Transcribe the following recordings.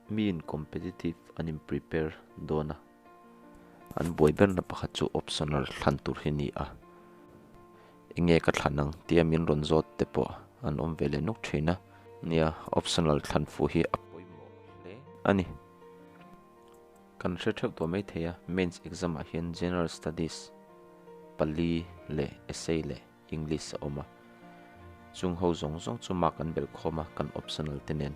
Miin competitive an in prepare dawn a, an buai berna pakhat chu optional thlan tur hi ni a, enge ka thlan ang tia min rawn zawt te pawh an awm ve leh nuk thin a. Nia, optional thlan fuh hi a pawimawh hle a ni. Kan hre theuh tawh mai thei a, mains exam ah hian general studies pali leh essay leh English a awm a, chung ho zawng zawng chu mark an belh khawm a kan optional te nen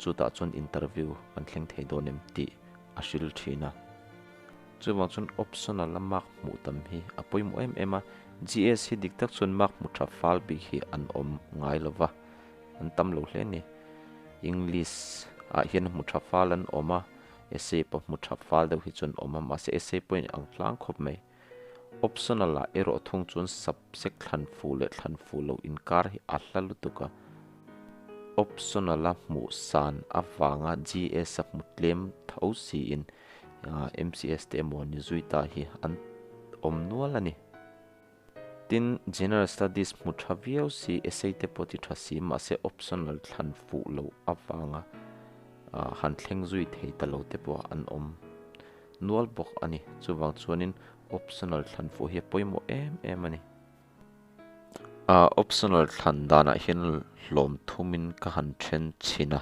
chutah chuan interview kan thleng thei dawn em tih a hril thin a. Chuvang chuan optional a mark hmuh tam hi a pawimawh em em a, GS hi dik tak chuan mark hmu tha fal bik hi an awm ngai lo va, an tam lo hle a ni. English ah hian hmu tha fal an awm a, essay pawh hmu tha fal deuh hi chuan awm a, mahse essay pawh in ang tlang khawp mai. Optional ah erawh thung chuan subject thlan fuh leh thlan fuh loh inkar hi a hla lutuk a. Optional a hmuh san avanga GS a hmu tlem tho siin MCS te emaw ni zui ta hi an awm nual a ni. Tin, General Studies hmu tha viau si, essay te pawh ti tha si mahse optional thlan fuh loh avanga han thleng zui thei ta lo te pawh an awm nual bawk a ni. Chuvang chuanin optional thlan fuh hi a pawimawh em em a ni. Optional thlan danah hian hlawm thumin ka han then chhin a.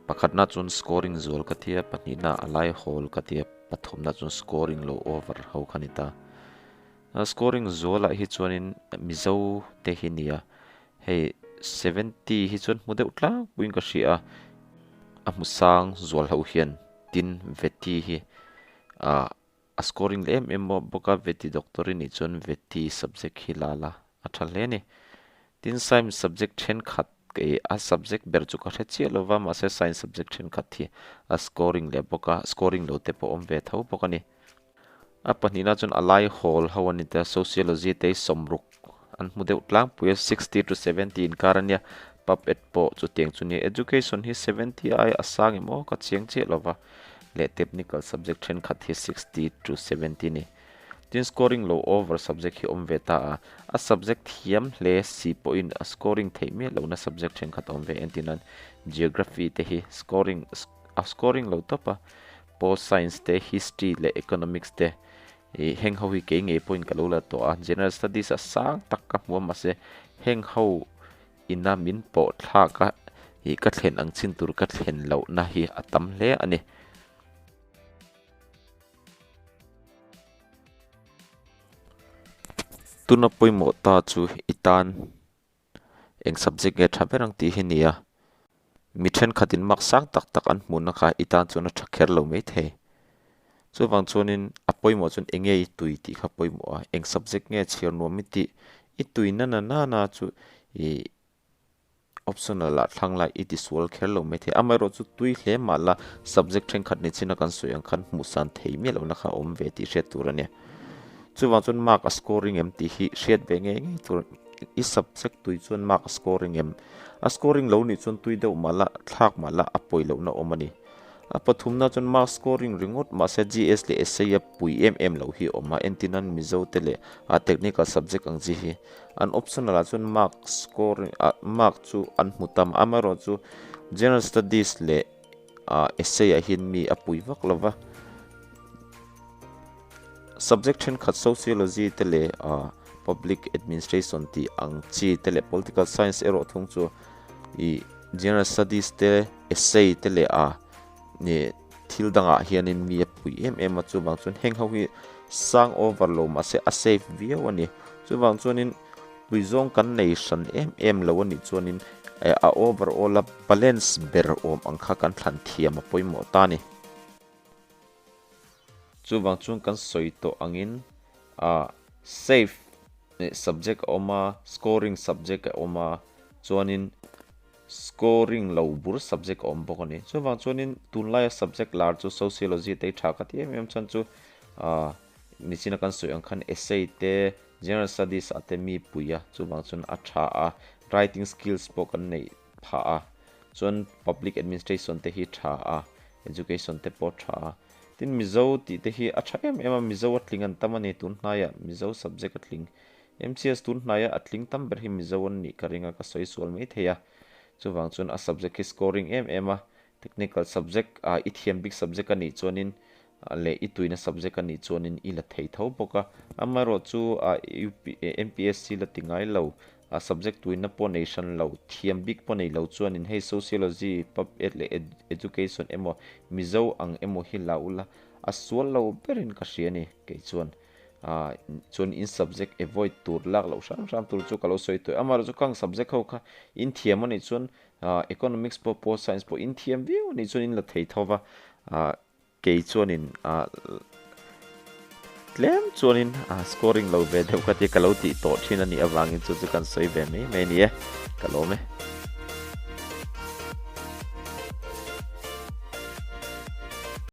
Pakhatna chuan scoring zual ka ti a, pahnihna a lai hawl ka ti a, pathumna chuan scoring lo over ho kha ni ta. Scoring zualah hi chuanin Mizo te hi nia, hei 70 hi chuan hmu deuh tlangpuiin ka hria a, a hmu sang zual ho hian tin Veti hi a scoring leh em em bawk a, Veti doctor i nih chuan Veti subject hi la la a tha hle a ni. Tin science subject thenkhat kei a subject ber chu ka hre chiah lo va, mahse science subject thenkhat hi a scoring leh bawk a, scoring lo te pawh awm ve tho bawk a ni. A pahnihna chuan a lai hawl ho a ni ta, sociology te hi sawmruk an hmu deuh tlangpui a, 60 to 70 inkar a nia, pub ed pawh chutiang chu nia, education hi 70 aia a sang em aw ka chiang chiah lo va, leh technical subject thenkhat hi 60 to 70 a ni. Tin scoring lo over subject hi awm ve ta a, a subject thiam hle si pawhin a scoring theih miah lohna subject thenkhat a awm ve, entirnan geography te hi scoring a scoring lo tawp a, Pol Science te, History leh Economics te ih heng ho hi kei ngei pawhin ka lo la tawh a, General Studies a sang tak ka hmu a mahse heng ho ina min pawh thlak a ih ka thlen ang chin tur ka thlen lohna hi a tam hle a ni. Tuna pawimawh ta chu i tan. Eng subject nge tha ber ang tih hi nia. Mi thenkhatin mark sang tak tak an hmuhna kha i tan chuan a tha kher lo mai thei. Chuvang chuanin a pawimawh chuan eng nge i tui tih kha pawimawh a, eng subject nge chhiar nuam i tih i tui na na na na chu ih optional ah thlang lai i tisual kher lo mai thei. Amaherawhchu tui hle mah la subject thenkhat ni chin a kan sawi ang khan hmuhsan thei miah lohna kha a awm ve tih hriat tur a nia. Chuvang chuan mark a scoring em tih hi hriat ve ngei ngei tur i subject tui chuan mark a scoring em? A scoring lo nih chuan tui deuh mah la, thlak mah la a pawi lohna awm a ni. A pathumna chuan mark scoring ringawt mahse GS leh essay a pui em em loh hi a awm a, entirnan Mizo te leh a technical subject ang chi hi an optional ah chuan mark scoring ah mark chu an hmu tam a, amaherawhchu general studies leh essay ah hian mi a pui vak lo va. Subject thenkhat Sociology te leh Public Administration tih ang chi te leh Political Science erawh thung chu ih General Studies te, Essay te leh a nih thil dangah hianin mi a pui em em a, chuvang chuan heng ho hi sang over lo mahse a safe viau a ni. Chuvang chuanin pui zawng kan nei hran em em lo a nih chuanin a overall a balance ber awm ang kha kan thlan thiam a pawimawh ta a ni. Chuvang chuan kan sawi tawh angin ah safe subject a awm a, scoring subject a awm a, chuanin scoring lo bur subject a awm bawk a ni. Chuvang chuanin tunlaia subject lar chu sociology te hi tha ka ti em em chuan chu ah nichina kan sawi ang khan essay te, general studies ah te mi pui a, chuvang chuan a tha a, writing skills pawh kan neih phah a, chuan public administration te hi tha a, education te pawh tha a. Tin Mizo tih te hi a tha em em a, Mizo a tling an tam a ni tun hnaiah, Mizo subject a tling. MCS tun hnaia a tling tam ber hi Mizo an nih ka ring a, ka sawi sual mai thei a. Chuvang chuan a subject hi scoring em em a. Technical subject ah i thiam bik subject a nih chuanin leh i tuina subject a nih chuanin i la thei tho bawk a. Amaherawhchu MPSC la ti ngai lo, subject tuina pawh nei hran lo, thiam bik pawh nei lo chuanin hei Sociology, Pub Ed leh Education emaw Mizo ang emaw hi la ula a sual lo berin ka hria a ni kei chuan. Chuan in subject avoid tur lak loh hram hram tur chu ka lo sawi tawh e. Amaherawhchu khang subject ho kha in thiam a nih chuan Economics pawh pol science pawh in thiam viau a nih chuan in la thei tho va, kei chuanin tlem chuanin scoring lo ve deuh kha tia ka lo tih tawh thin a nih avangin chu chu kan sawi ve mai mai a ni e, ka lawm e.